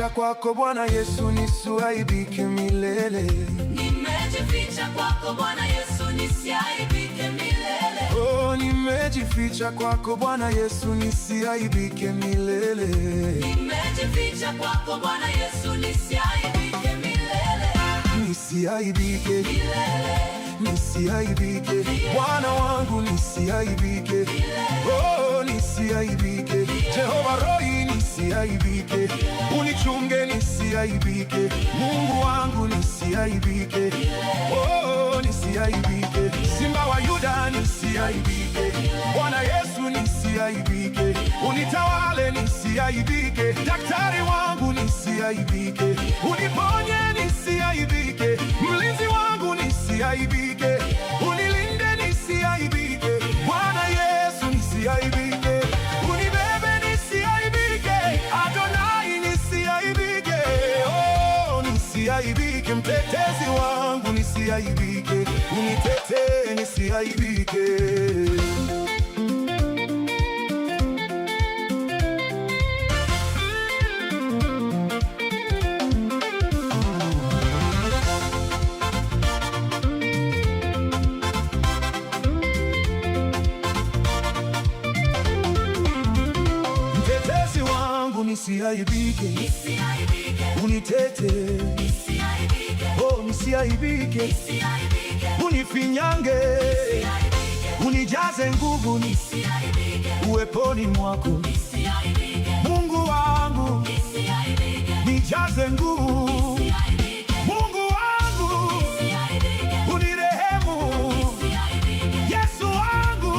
Nimejificha kwako Bwana Yesu, nisiaibike milele. Nimejificha kwako Bwana Yesu, nisiaibike milele. Oh, nimejificha kwako Bwana Yesu, nisiaibike milele. Nimejificha kwako Bwana Yesu, nisiaibike milele. Nisiaibike, Milele, nisiaibike, Bwana wangu nisiaibike. Oh, nisiaibike, Jehova Roi nisiaibike, unichunge nisiaibike, Mungu wangu nisiaibike. Oh, nisiaibike, Simba wa Yuda nisiaibike, Bwana Yesu nisiaibike, unitawale nisiaibike, daktari wangu nisiaibike, uniponye nisiaibike, mlinzi wangu nisiaibike, unilinde nisiaibike, Bwana Yesu nisiaibike, unibebe nisiaibike, Adonai nisiaibike, oh, nisiaibike, mtetezi wangu nisiaibike, unitetee nisiaibike. Mtetezi wangu nisiaibike, Nisiaibike, unitetee, nisiaibike, oh, nisiaibike, nisiaibike, unifinyange, nisiaibike, unijaze nguvu nisiaibike, uweponi mwako, nisiaibike, Mungu wangu nisiaibike, nijaze nguvu, nisiaibike, Mungu wangu nisiaibike, unirehemu, nisiaibike, Yesu wangu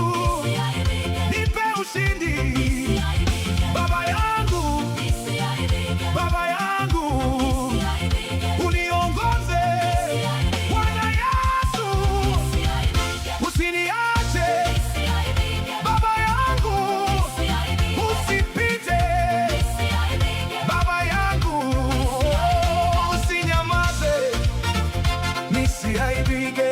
nisiaibike, nipe ushindi, nisiaibike, Baba yangu, nisiaibike, Baba yangu nisiaibike, uniongoze, Bwana Yesu nisiaibike, usiniache, nisiaibike, Baba yangu nisiaibike, usipite, nisiaibike, Baba yangu usinyamaze, nisiaibike.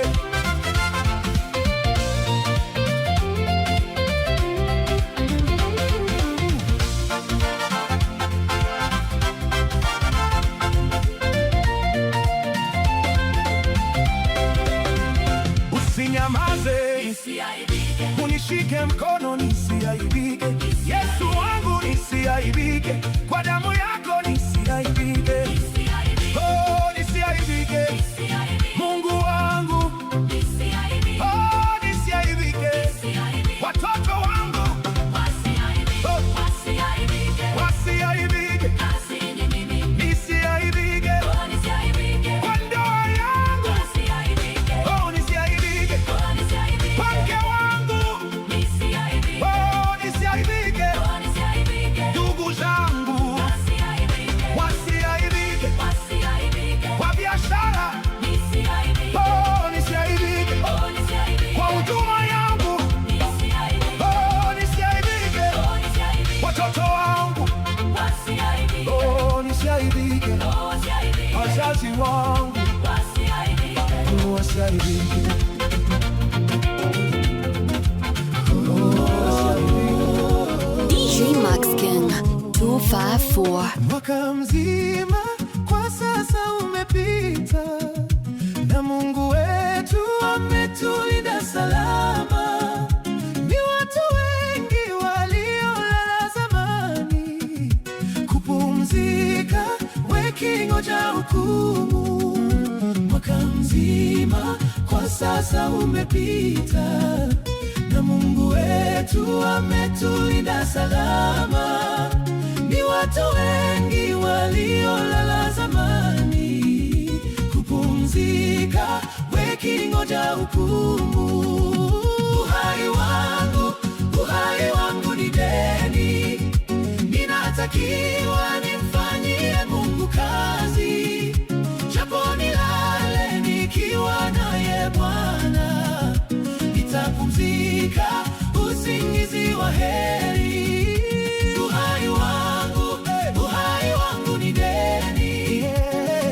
Usinyamaze, nisiaibike, unishike mkono nisiaibike, Yesu wangu nisiaibike, kwa damu yako nisiaibike, nisiaibike, oh, nisiaibike, nisiaibike, Mungu wangu, nisiaibike, oh, nisiaibike, nisiaibike, watoto wangu wasiaibike, oh, wasiaibike, wasiaibike, kazini mimi, nisiaibike, oh, nisiaibike, kwa ndoa yangu, wasiaibike, oh, nisiaibike, oh, nisiaibike, kwa mke wangu, nisiaibike, oh, nisiaibike, oh, nisiaibike, ndugu zangu wasiaibike, wasiaibike, wasiaibike, kwa biashara, nisiaibike, oh, nisiaibike, oh, nisiaibike, kwa huduma yangu, nisiaibike, oh, nisiaibike, oh, nisiaibike, watoto wangu, wasiaibike, oh, nisiaibike, oh, wasiaibike, wazazi wangu, wasiaibike. oh, wasiaibike, oh, wasiaibike. DJ Max King 254. Mwaka mzima kwa sasa umepita, na Mungu wetu ametulinda salama. Ni watu wengi waliolala zamani kupumzika, wakingoja hukumu. Mwaka mzima kwa sasa umepita, na Mungu wetu ametulinda salama. Ni watu wengi waliolala zamani kupumzika, wakingoja hukumu. Uhai wangu ni deni, ninatakiwa nimfanyie Mungu kazi, japo nilale nikiwa naye Bwana, nitapumzika usingizi wa heri. Uhai wangu ni deni,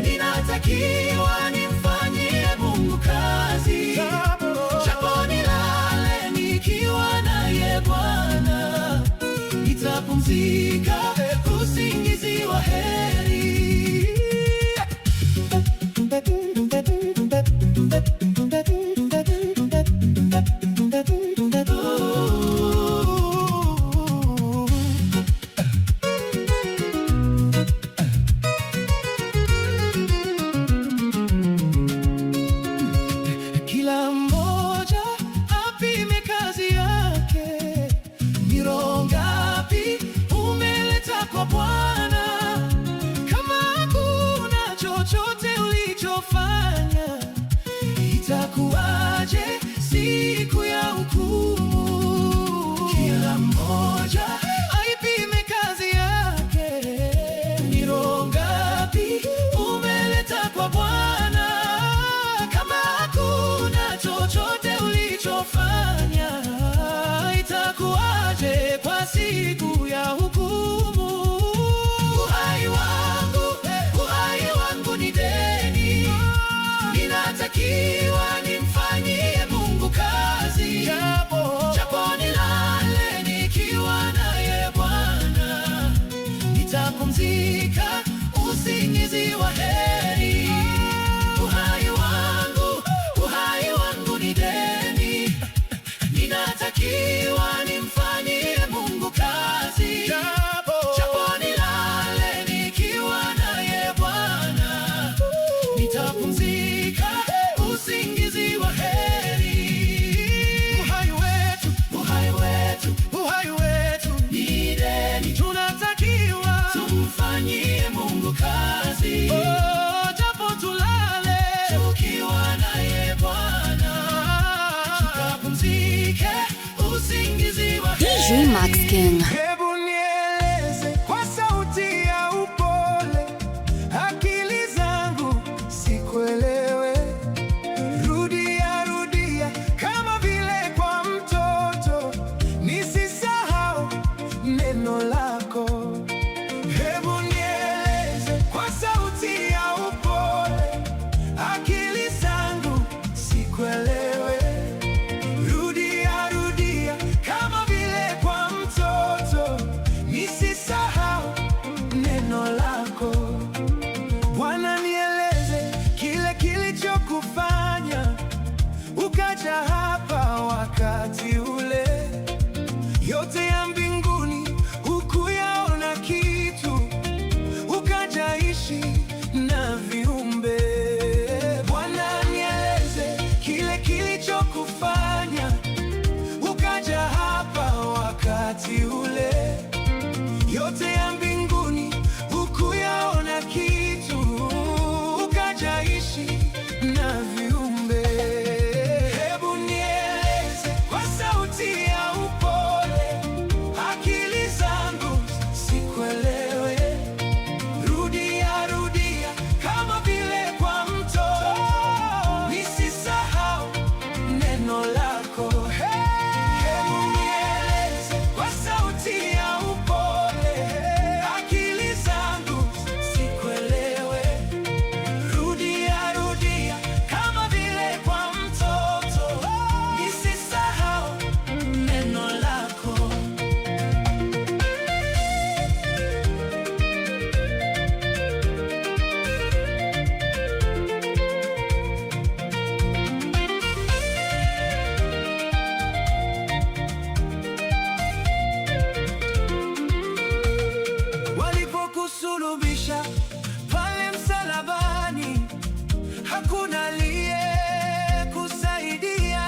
ninatakiwa nimfanyie Mungu kazi, japo nilale nikiwa naye Bwana, nitapumzika usingizi wa heri. Itakuwaje siku ya hukumu? Kila mmoja aipime kazi yake. Ni roho ngapi umeleta kwa Bwana? Kama hakuna chochote ulichofanya, itakuwaje kwa siku ya hukumu? Uhai wangu ni deni, ninatakiwa nimfanyie Mungu kazi, japo nilale nikiwa naye Bwana, nitapumzika usingizi wa heri. Uhai wangu ni deni, ninatakiwa nimfanyie Mungu kazi, japo nilale nikiwa naye Bwana, nitapumzika usingizi wa heri. Uhai wetu, uhai wetu, uhai wetu ni deni, tunatakiwa tumfanyie Mungu kazi. Oh, japo tulale tukiwa naye Bwana, tukapumzike usingizi wa DJ heri. Max King. Hebu nieleze kwa sauti ya upole, akili zangu sikuelewe. Rudia, rudia kama vile kwa mtoto, nisisahau neno lako. Hebu nieleze kwa sauti ya upole, akili zangu sikuelewe. Rudia, rudia kama vile kwa mtoto, nisisahau neno lako. Bwana, nieleze kile kilichokufanya ukaja hapa wakati ule. Yote ya mbinguni hukuyaona kitu, ukajaishi na viumbe. Bwana, nieleze kile kilichokufanya ukaja hapa wakati ule. Yote ya mbinguni hukuyaona kitu, ukajaishi na viumbe. Hebu nieleze kwa sauti ya upole, akili zangu sikuelewe. Rudia, rudia kama vile kwa mtoto, nisisahau neno lako. Hebu nieleze kwa sauti ya upole, akili zangu sikuelewe. Rudia, rudia kama vile kwa mtoto, nisisahau neno lako. Walipokusulubisha pale msalabani, hakuna aliyekusaidia,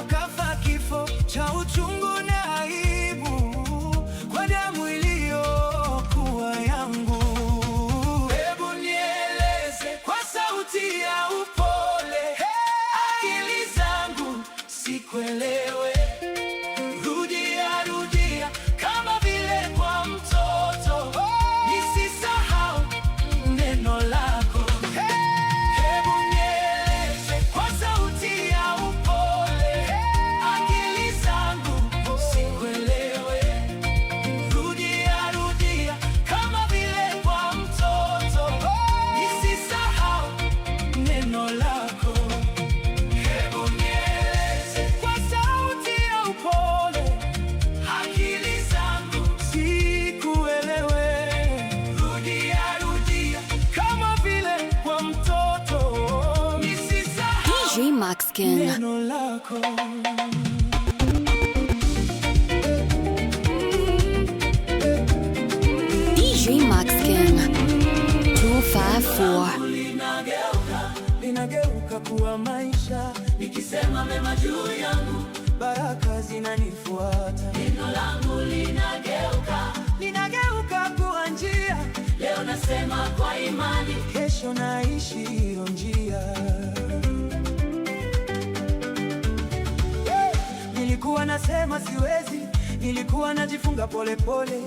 ukafa kifo cha uchungu na aibu kwa damu iliyokuwa yangu. Hebu nieleze kwa sauti ya upole, akili zangu sikuelewe. Rudia, rudia kama vile kwa mtoto, nisisahau neno lako. Hebu nieleze kwa sauti ya upole, akili zangu sikuelewe. Rudia, rudia kama vile kwa mtoto, nisisahau neno lako. Hebu nieleze kwa sauti ya upole, akili zangu sikuelewe. Rudia, rudia kama vile kwa mtoto, nisisahau DJ Max King. neno lako. DJ Max King. 254. Linageuka, Linageuka kuwa maisha, nikisema mema juu yangu, baraka zinanifuata. neno langu linageuka. Linageuka kuwa njia, Leo nasema kwa imani, kesho naishi hiyo njia. Nilikuwa nasema siwezi, nilikuwa najifunga polepole.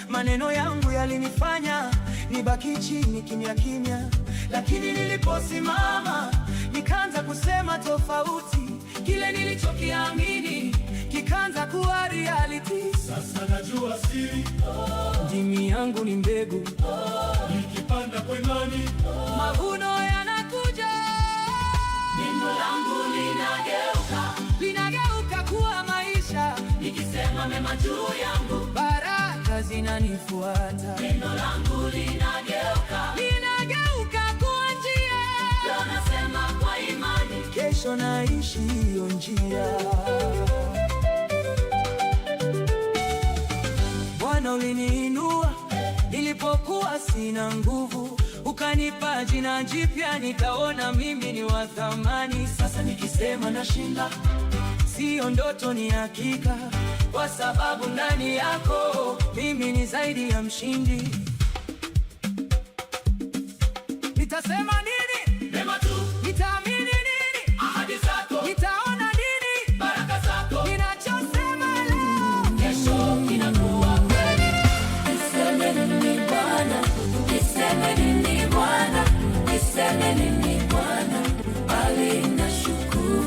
Maneno yangu yalinifanya nibaki chini kimya kimya, lakini niliposimama nikaanza kusema tofauti. Kile nilichokiamini kikaanza kuwa reality. Sasa najua siri, Ndimi yangu ni mbegu, nikipanda kwa imani, mavuno yanakuja. Neno langu linageuka, Linageuka kuwa maisha, nikisema mema juu yangu. Baraka zinanifuata. Neno langu linageuka, Linageuka kuwa njia, leo nasema kwa imani. Kesho naishi hiyo njia. Bwana, uliniinua nilipokuwa sina nguvu, ukanipa jina jipya, nikaona mimi ni wa thamani. Sasa nikisema nashinda, siyo ndoto, ni hakika, kwa sababu ndani yako mimi ni zaidi ya mshindi. Nitasema nini? Mema tu, Nitaamini nini? Ahadi zako, Nitaona nini? Baraka zako, Ninachosema leo kesho kinakuwa kweli. Niseme nini Bwana? Niseme nini Bwana? Niseme nini Bwana? Bali nashukuru.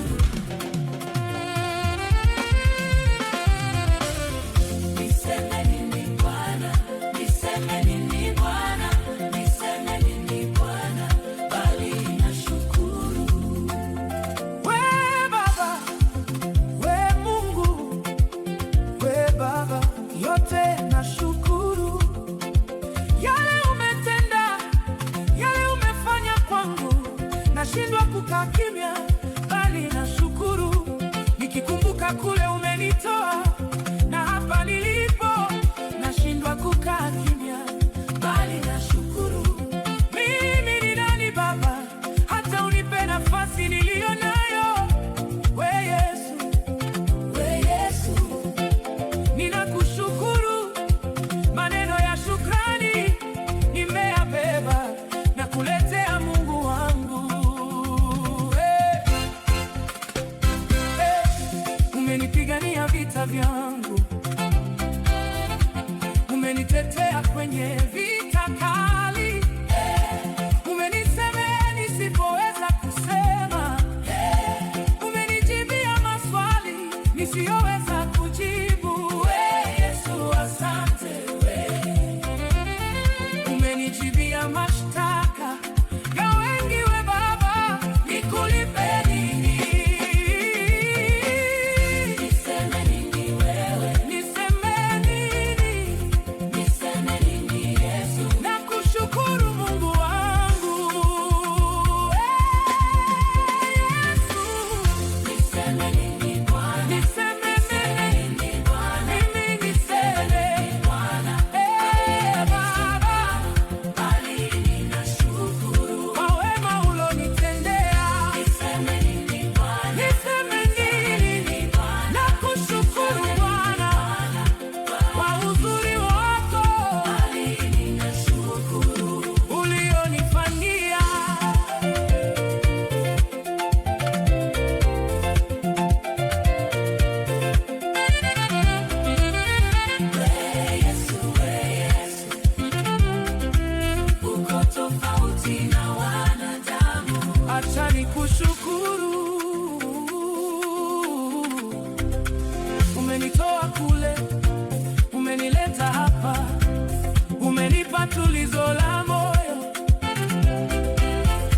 Niseme nini Bwana? Niseme nini Bwana? Niseme nini Bwana? Bali nashukuru. We Baba, we Mungu, we Baba, yote nashukuru. Yale umetenda, yale umefanya kwangu, nashindwa kukaa kimya, bali nashukuru. Nikikumbuka kule umenitoa na hapa nilipo, nashindwa kukaa kimya, bali nashukuru. Mimi ni nani Baba, hata unipe nafasi niliyo nayo? We Yesu, we Yesu, ninakushukuru. Maneno ya shukrani nimeyabeba na kuletea Mungu wangu. Hey, hey, umenipigania vita vyangu, umenitetea kwenye vita kali, umenisemea nisipoweza kusema, umenijibia maswali nisiyoweza kujibu. We Yesu, asante we. Umenijibia mashtaka ya wengi, we Baba, nikulipe nini? Niseme nini wewe? Niseme nini? Niseme nini Yesu? Nakushukuru Mungu wangu, hey, Yesu. Niseme nini Bwana? Niseme nini? Nini Bwana? Mimi niseme Bwana, eh, Baba, bali ninashukuru. Kwa wema ulonitendea. Niseme nini Bwana? Niseme nini? Bwana, Nakushukuru Bwana kwa uzuri wako bali ninashukuru. Ulionifanyia. We Yesu, we Yesu, uko tofauti na wanadamu. Acha nikushukuru, umenitoa kule, umenileta hapa, umenipa tulizo la moyo.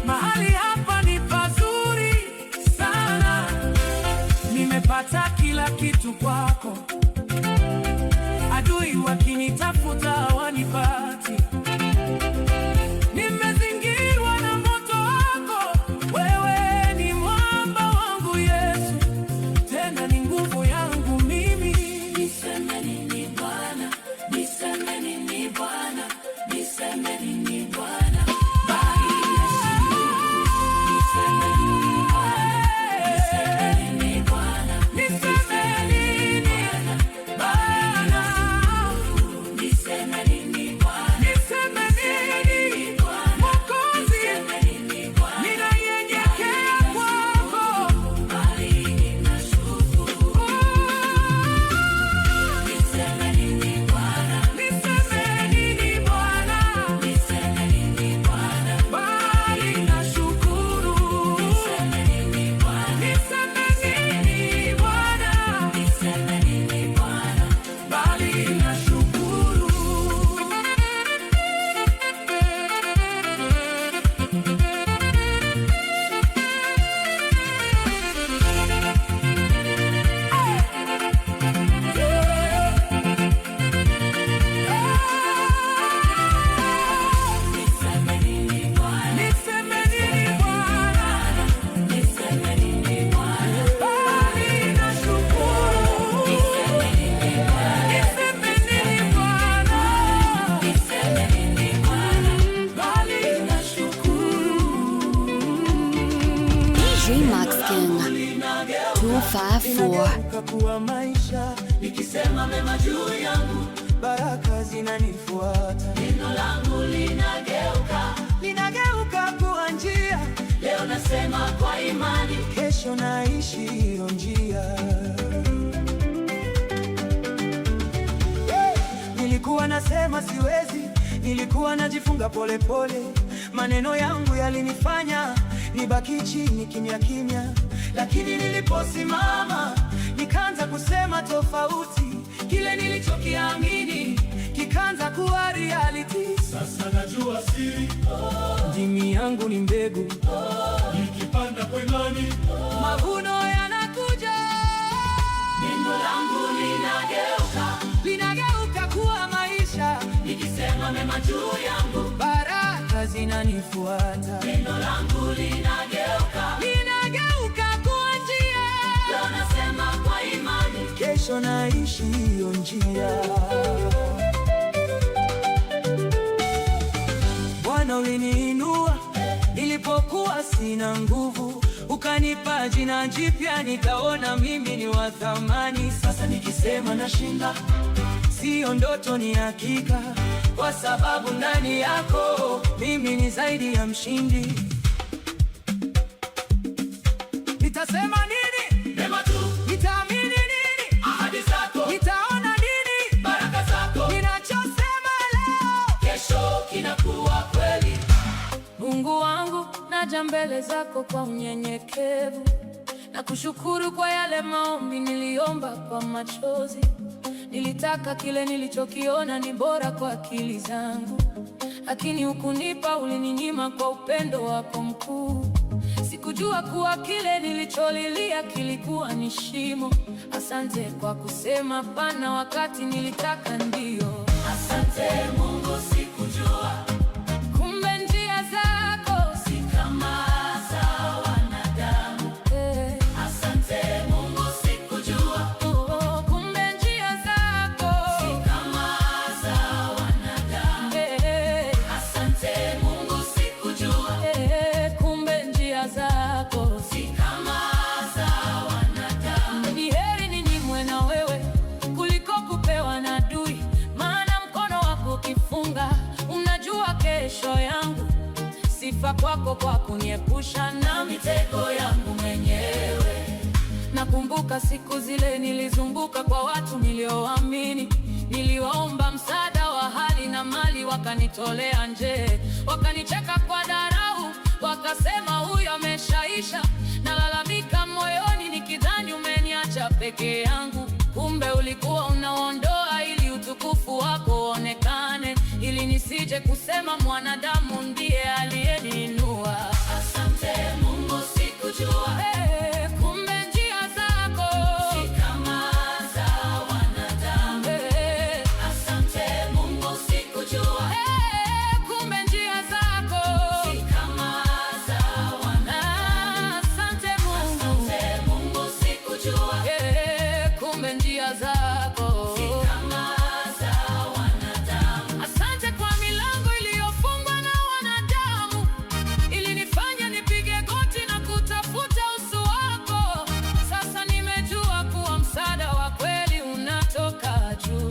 Mahali hapa ni pazuri sana, nimepata kila kitu kwako. Adui wakinitafuta hawanipati. Nimezingirwa na moto wako, wewe ni mwamba wangu Yesu, tena ni nguvu yangu mimi. Niseme nini Bwana? Niseme nini Bwana? Niseme nini Bwana? Bali nashukuru. Niseme nini Bwana? Niseme nini Bwana? Niseme nini Bwana? Niseme nini Bwana? Niseme 254. Inageuka kuwa maisha. Nikisema mema juu yangu, baraka zinanifuata. Neno langu linageuka, Linageuka kuwa njia. Leo nasema kwa imani, Kesho naishi hiyo njia. Hey! Nilikuwa nasema siwezi, nilikuwa najifunga polepole. Maneno yangu yalinifanya nibaki chini kimya kimya, lakini niliposimama nikaanza kusema tofauti. Kile nilichokiamini kikaanza kuwa reality. Sasa najua siri, Ndimi yangu ni mbegu, nikipanda kwa imani, mavuno yanakuja. Neno langu linageuka, Linageuka kuwa maisha, nikisema mema juu yangu, baraka zinanifuata. Neno langu linageuka, Linageuka kuwa njia, leo nasema kwa imani, kesho naishi hiyo njia. Bwana uliniinua nilipokuwa sina nguvu, ukanipa jina jipya, nikaona mimi ni wa thamani. Sasa nikisema nashinda, siyo ndoto, ni hakika, kwa sababu ndani yako mimi ni zaidi ya mshindi. Nitasema nini? Mema tu. Nitaamini nini? Ahadi zako, Nitaona nini? Baraka zako, Ninachosema leo, kesho kinakuwa kweli. Mungu wangu, naja mbele zako kwa unyenyekevu na kushukuru kwa yale maombi niliomba kwa machozi. Nilitaka kile nilichokiona ni bora kwa akili zangu, lakini hukunipa, ulininyima kwa upendo wako mkuu. Sikujua kuwa kile nilicholilia kilikuwa ni shimo. Asante kwa kusema hapana wakati nilitaka ndio. Asante Mungu, sikujua Kumbe njia zako si kama za wanadamu. eh. Asante Mungu, sikujua Oh, kumbe njia zako si kama za wanadamu. eh, Asante Mungu, sikujua eh, kumbe njia zako si kama za wanadamu. ni heri ninyimwe na wewe kuliko kupewa na adui, maana mkono wako ukifunga unajua kesho yangu. Sifa kwako kwa kuniepusha na Mitego yangu mwenyewe. Nakumbuka siku zile nilizunguka kwa watu nilioamini, niliwaomba msaada wa hali na mali, wakanitolea nje, wakanicheka kwa dharau, wakasema huyo ameshaisha. Nalalamika moyoni nikidhani umeniacha peke yangu, kumbe ulikuwa unaondoa ili utukufu wako uonekane, ili nisije kusema mwanadamu ndiye aliyeniinua. Asante Mungu, sikujua Eh, kumbe njia zako si kama za wanadamu. Eh, Asante Mungu, sikujua eh, kumbe njia zako si kama za wanadamu. Asante Mungu. Asante Mungu, sikujua Eh, kumbe njia zako si kama za wanadamu. Asante kwa milango iliyofungwa na wanadamu, ilinifanya nipige goti na kutafuta uso wako. Sasa nimejua kuwa msaada wa kweli unatoka juu.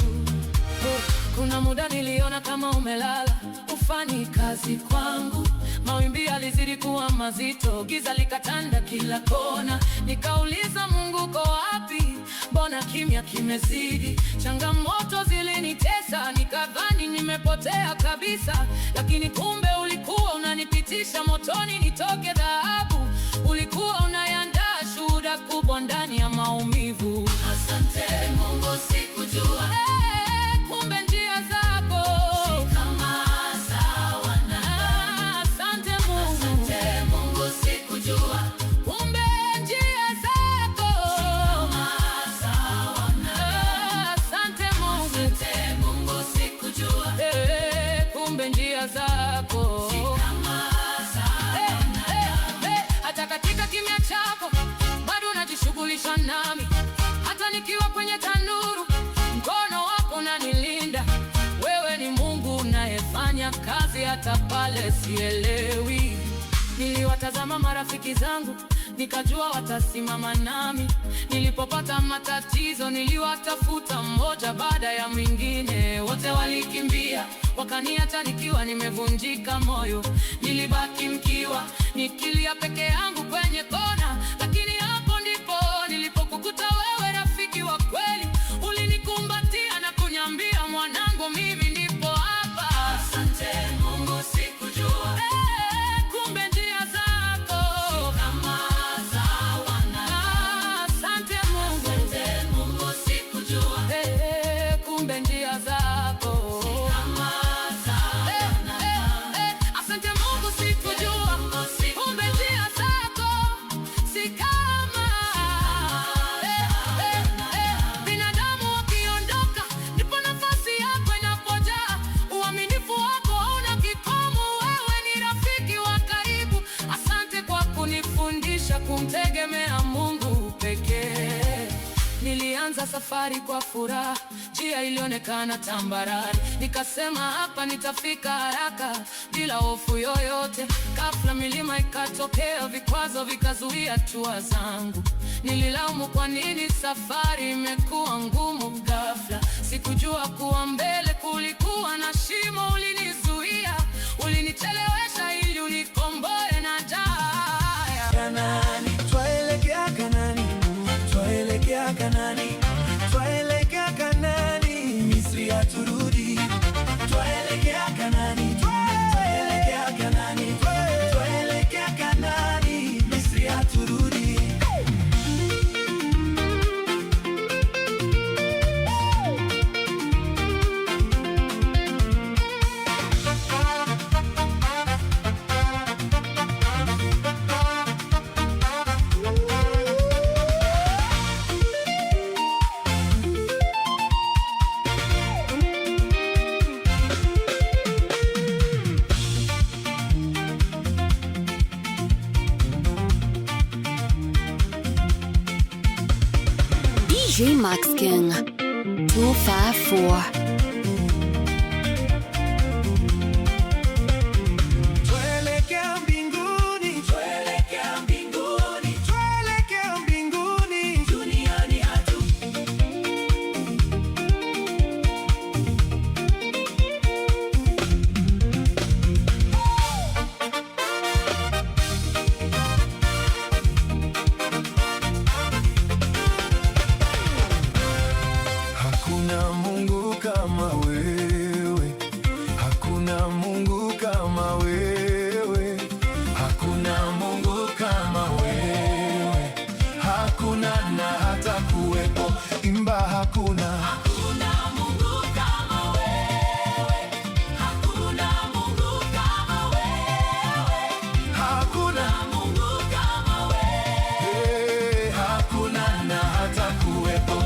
Oh, kuna muda niliona kama umelala, hufanyi kazi kwangu. Mawimbi yalizidi kuwa mazito, giza likatanda kila kona. Nikauliza, Mungu uko wapi? Mbona kimya kimezidi? Changamoto zilinitesa, nikadhani nimepotea kabisa, lakini kumbe ulikuwa unanipitisha motoni nitoke dhahabu. Ulikuwa unayandaa shuhuda kubwa ndani ya maumivu. Asante Mungu, sikujua Eh, kumbe njia zako si kama za wanadamu. Asante Mungu. Asante Mungu, sikujua Kumbe njia zako kama za wanadamu. Asante Mungu. Asante Mungu, sikujua Eh, kumbe njia zako si kama za Eh, eh, eh, hata katika kimya chako bado unajishughulisha nami, hata nikiwa kwenye tanuru, mkono wako unanilinda. Wewe ni Mungu unayefanya kazi hata pale sielewi. Niliwatazama marafiki zangu nikajua watasimama nami. Nilipopata matatizo, niliwatafuta mmoja baada ya mwingine, wote walikimbia, wakaniacha nikiwa nimevunjika moyo. Nilibaki mkiwa, nikilia peke yangu kwenye kona, lakini hapo ndipo nilipokukuta wewe, rafiki wa kweli. Ulinikumbatia na kuniambia, mwanangu, mimi nipo hapa. Asante Mungu, sikujua. Kumbe njia zako si kama za wanadamu. Asante Mungu. Asante Mungu, sikujua. Kumbe njia zako si kama za wanadamu. Asante Mungu, sikujua. Kumbe njia zako si kama binadamu. Wakiondoka ndipo nafasi yako inapojaa. Uaminifu wako hauna kikomo, wewe ni rafiki wa karibu. Asante kwa kunifundisha kumtegemea Mungu pekee. Nilianza safari kwa furaha, njia ilionekana tambarare. Nikasema hapa nitafika haraka bila hofu yoyote. Ghafla milima ikatokea, vikwazo vikazuia hatua zangu. Nililaumu kwa nini safari imekuwa ngumu ghafla. Sikujua kuwa mbele kulikuwa na shimo. Ulinizuia, ulinichelewesha ili unikomboe na njaa. Kanani, twaelekea Kanani, twaelekea Kanani, twaelekea Kanani, Misri haturudi. Twaelekea Kanani, twaelekea Kanani, twaelekea Kanani, Misri haturudi. DJ Max King 254. Twaelekea mbinguni, Twaelekea mbinguni, twaelekea mbinguni. duniani hatu Hakuna Mungu kama wewe, hakuna Mungu kama wewe, hakuna Mungu kama wewe, hakuna na hata kuwepo. Imba hakuna, Hakuna Mungu kama wewe, hakuna Mungu kama wewe, hakuna, Mungu kama wewe. hey, hakuna na hata kuwepo.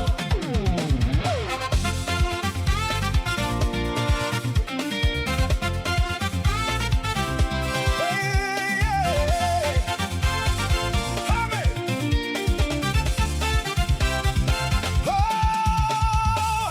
Hey, hey, hey. Amen. Oh!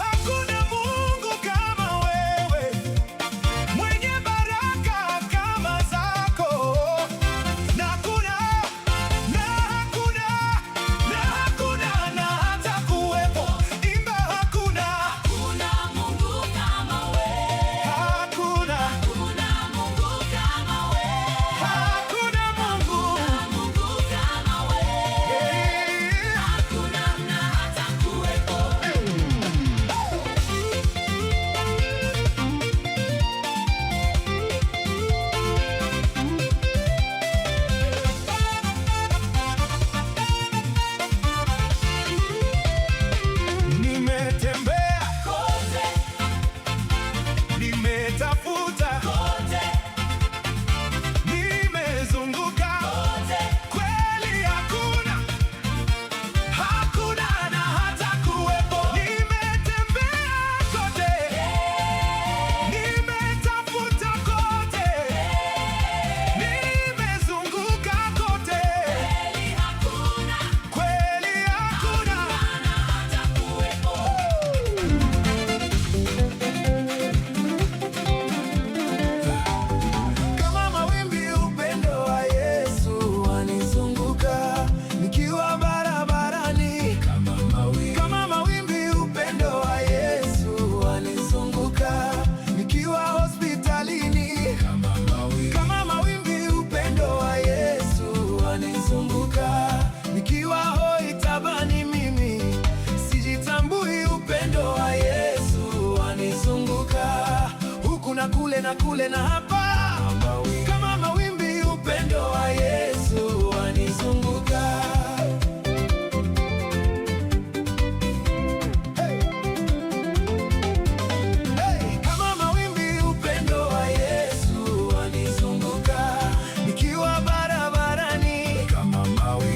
na kule na hapa, kama mawimbi, upendo wa Yesu wanizunguka. Hey. Hey, kama mawimbi upendo wa Yesu wanizunguka, nikiwa barabarani,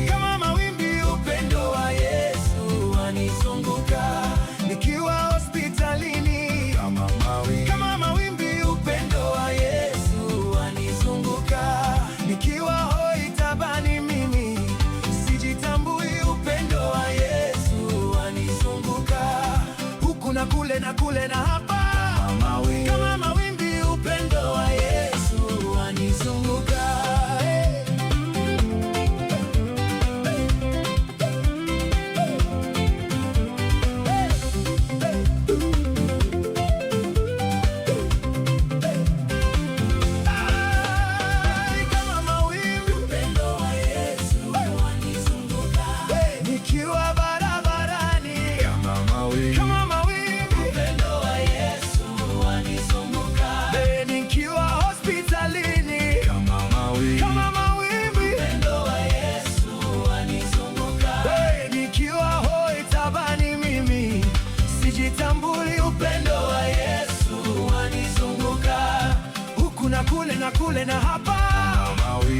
kama mawimbi upendo wa Yesu wanizunguka, nikiwa hospitalini, kama mawimbi upendo wa Yesu wanizunguka, nikiwa hoi taabani, mimi sijitambui, upendo wa Yesu wanizunguka, huku na kule na kule na hapa, kama mawimbi upendo wa Yesu wanizunguka. Hey. Ay, kama mawimbi Upendo wa Yesu wanizunguka. Nikiwa barabarani, kama mawimbi Upendo wa Yesu wanizunguka. Nikiwa hospitalini, kama mawimbi Upendo wa Yesu wanizunguka. Nikiwa hoi taabani, mimi sijitambui, upendo wa Yesu wanizunguka, huku na kule na kule na hapa,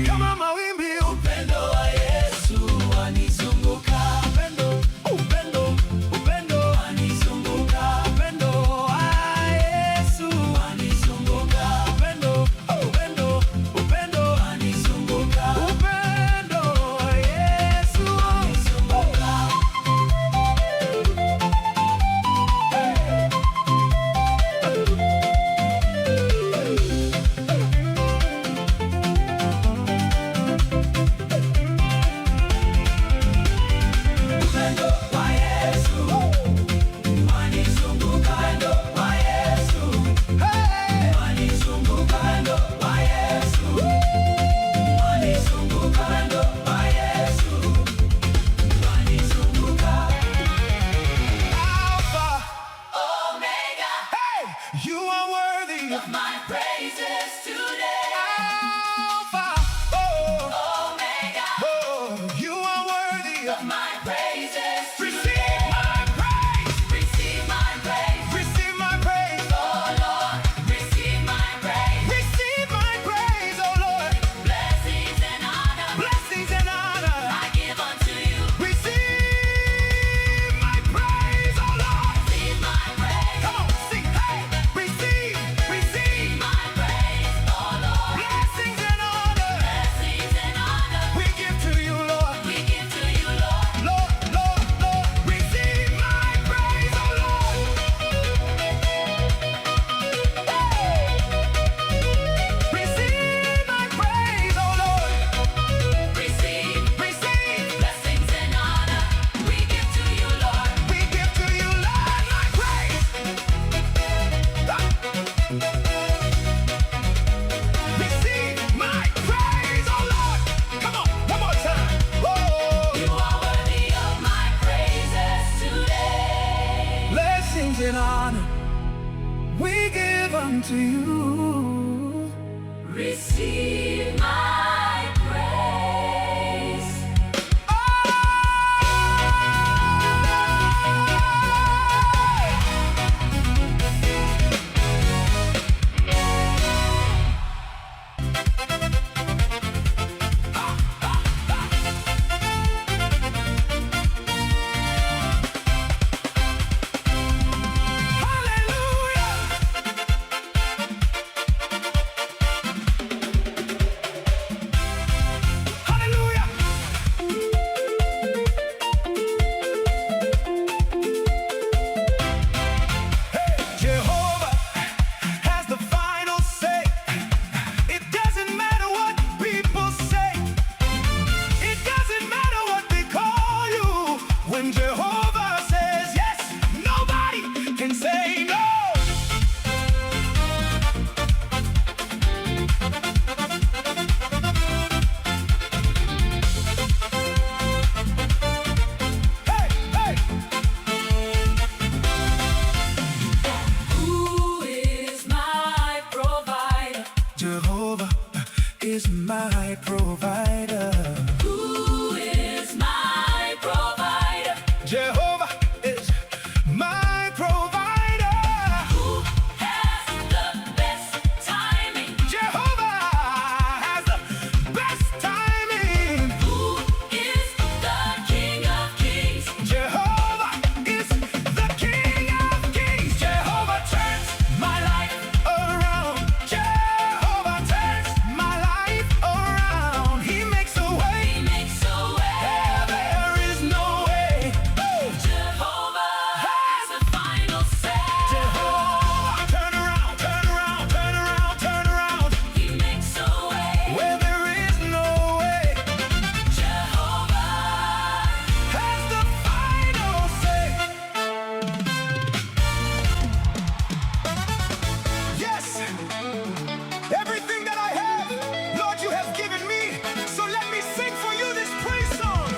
kama mawimbi Upendo wa Yesu wanizunguka. Upendo, upendo, upendo Wanizunguka. Upendo wa Yesu Wanizunguka. Upendo, upendo, upendo Wanizunguka. Upendo wa Yesu. Wanizunguka. Upendo wa Yesu wanizunguka. Upendo wa Yesu Hey! wanizunguka. Upendo wa Yesu wanizunguka. Upendo wa Yesu wanizunguka. Alpha, Omega, hey, you are worthy. of my praises today. Alpha, oh, Omega, oh, you are worthy. of my praises Receive today. my praise, Receive my praise, receive my praise, oh Lord. Receive my praise. Receive my praise, oh Lord. Blessings and honor Blessings and honor, I give unto you. Receive my praise, oh Lord. Receive my praise. Come on, sing, hey, receive, receive My praise, oh Lord. Blessings and honor, Blessings and honor we give to you, Lord. we give to you, Lord. Lord, Lord, Lord, receive my praise, oh Lord. Hey! Receive my praise, oh Lord. Receive Receive, blessings and honor we give to you, Lord. We give to you, Lord, my praise. Receive my praise, oh Lord. Come on, one more time. Oh. You are worthy of my praises today. Blessings and honor we give unto you. Receive my praise. Hallelujah. Jehovah is my provider. Who has the best timing? Jehovah has the best timing. Who is the King of Kings? Jehovah is the King of Kings. Jehovah turns my life around. Jehovah turns my life around. He makes a way. He makes a way. Where there is no way. Oh. Jehovah has the final say. Jehovah, turn around, turn around, turn around, turn around. He makes a way. Where there is no way, Jehovah has the final say. Yes, everything that I have, Lord, you have given me. So let me sing for you this praise song.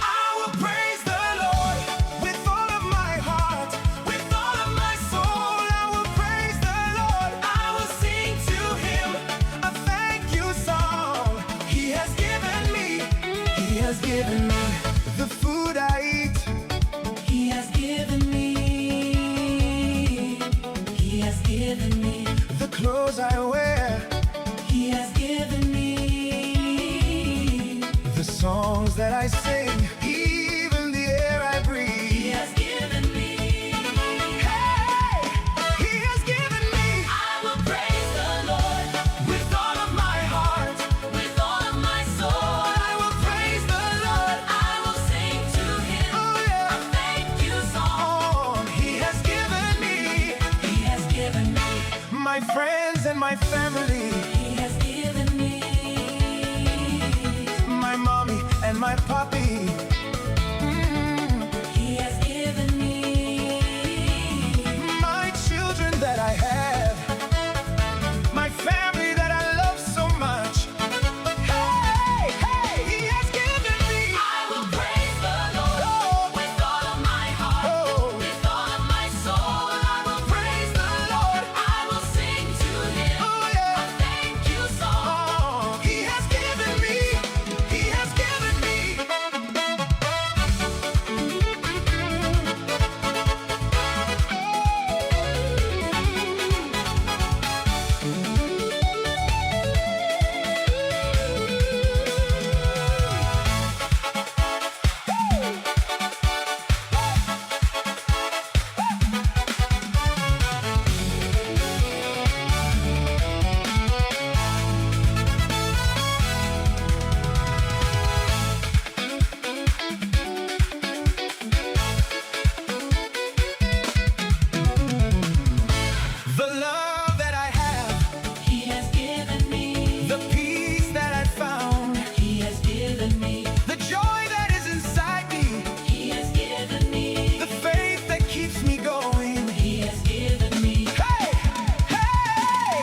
I will praise the Lord with all of my heart, with all of my soul. I will praise the Lord. I will sing to him a thank you song. He has given me, he has given me the food I eat. He has given me. He has given me. The clothes I wear, He has given me. the songs that I sing, even the air I He breathe. has given me. Hey, he has given me I will praise the Lord with all of my heart. with all of my soul. I will praise the Lord. I will sing to him Oh yeah. a thank you song. Oh, he has given me He has given me. my friends and my family, He has given me. my mommy and my poppy. He has given me. My children that I have, my family that I love so much. Hey, hey, he has given me. I will praise the Lord Oh, with all of my heart, oh, with all of my soul. I will praise the Lord. I will sing to him Oh a yeah. thank you song. Oh, he has given me. He has given me. The love that I have, He has given me. the peace that I found, He has given me. the joy that is inside me, He has given me. the faith that keeps me going. He has given me. Hey, hey,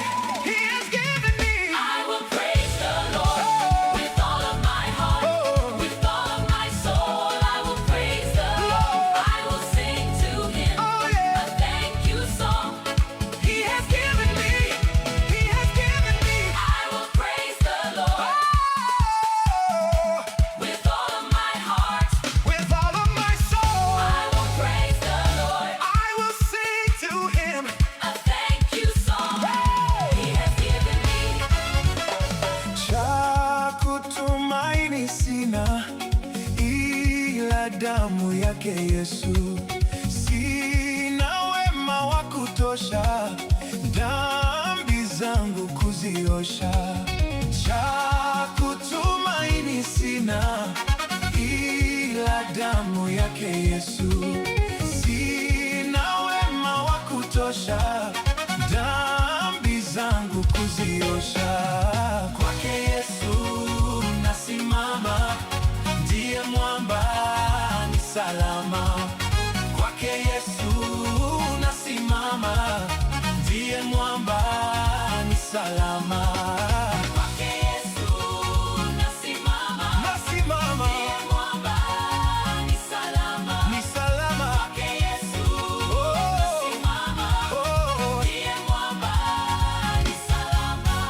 he has given me. I will praise the Lord Oh, with all of my heart, oh, with all of my soul. I will praise the Lord. I will sing to him oh a yeah. thank you song. He has given me. He has given me. I will praise the Lord Oh, with all of my heart. with all of my soul, I will praise the Lord. I will sing to him. A thank you song. Hey! He has given me. Cha kutumaini sina ila damu yake Yesu. Sina wema wa kutosha, dhambi zangu kuziosha. Cha kutumaini sina ila damu yake Yesu. Sina wema wa kutosha, dhambi zangu kuziosha. Kwake Yesu nasimama, ndiye mwamba ni salama. Kwake Yesu nasimama, ndiye mwamba ni salama. Kwake Yesu nasimama, Nasimama ndiye mwamba ni salama. ni salama. Kwake Yesu Oh, nasimama, oh. ndiye mwamba ni salama.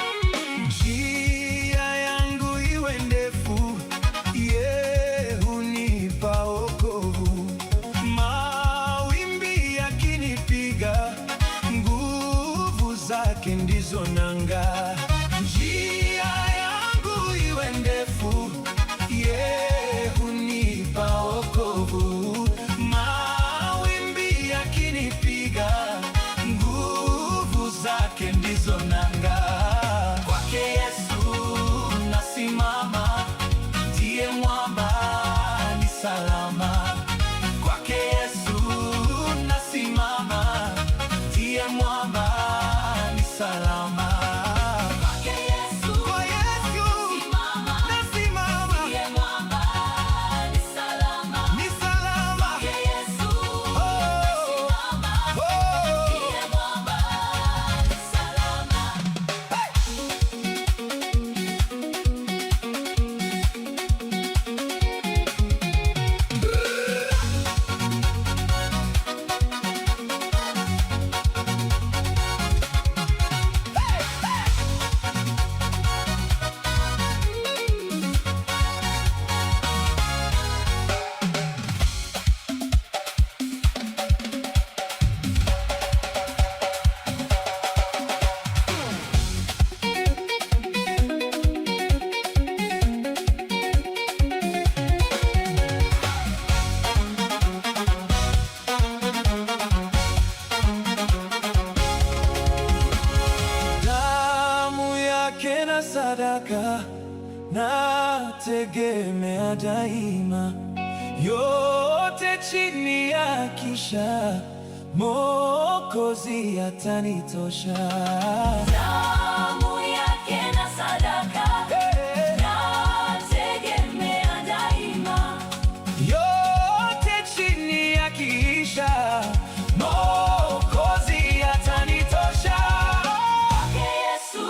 Njia yangu iwe ndefu, Yesu ndizo nanga. Njia yangu iwe ndefu, yeye hunipa wokovu. Mawimbi yakinipiga, nguvu zake ndizo nanga. Kwake Yesu nasimama, ndiye mwamba ni salama. Kwake Yesu nasimama, ndiye mwamba ni salama. Kwake Yesu Kwa Yesu simama, nasimama, ndiye mwamba ni salama. ni salama. Kwake Yesu Oh, simama, oh. ndiye mwamba ni salama. Damu yake na sadaka nategemea daima, yote chini ya kisha Mwokozi atanitosha. Damu yake na sadaka nategemea daima, Yote chini ya kisha Mwokozi atanitosha. kwake Yesu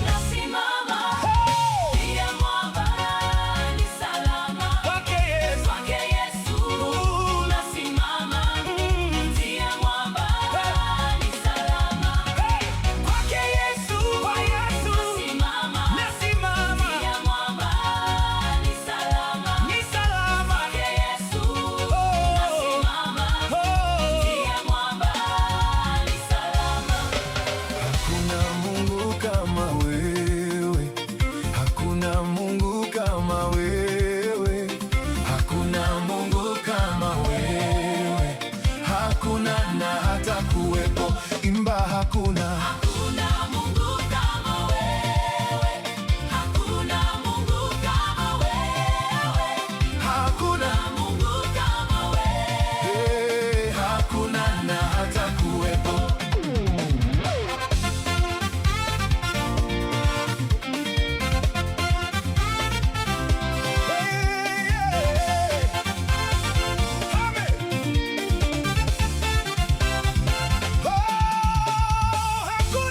nasimama, ndiye mwamba ni salama. Kwake Yesu Kwake Yesu nasimama, ndiye mwamba ni salama. Kwake Yesu, kwa Yesu Nasimama, nasimama, ndiye mwamba ni salama. ni salama. Kwake Yesu nasimama, ndiye mwamba ni salama. Hakuna Mungu kama wewe, hakuna Mungu kama wewe, hakuna Mungu kama wewe, hakuna na hata kuwepo. Imba hakuna, Hakuna Mungu kama wewe, hakuna Mungu kama wewe, hakuna, Mungu kama wewe. hey, hakuna na hata kuwepo. Hey, yeah. Amen. Oh, hakuna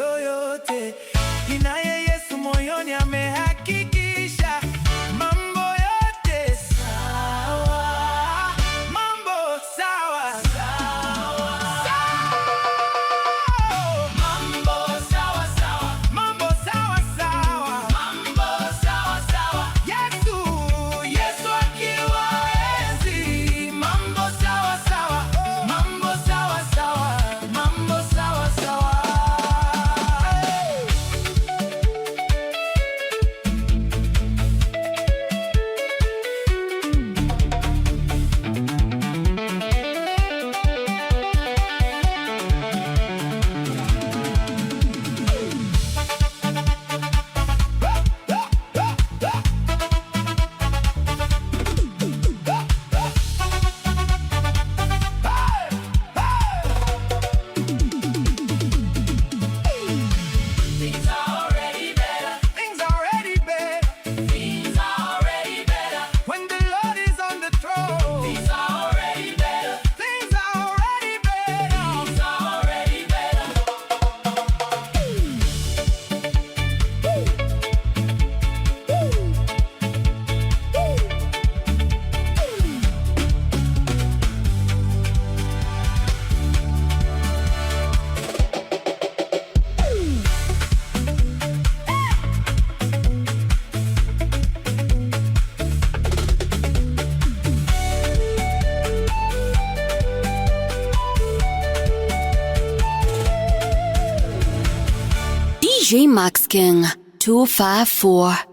yoyote. Ninaye Yesu moyoni amehakikisha mambo yote sawa, mambo sawa, sawa, mambo sawa sawa, mambo sawa sawa, mambo sawa sawa. Yesu, Yesu akiwa enzi, mambo sawa sawa, mambo sawa sawa, mambo sawa sawa. Things are already better. Things are already better Things are already better. when the Lord is on the throne. Things are already better. Things are already better. Things are already better. DJ Max King 254.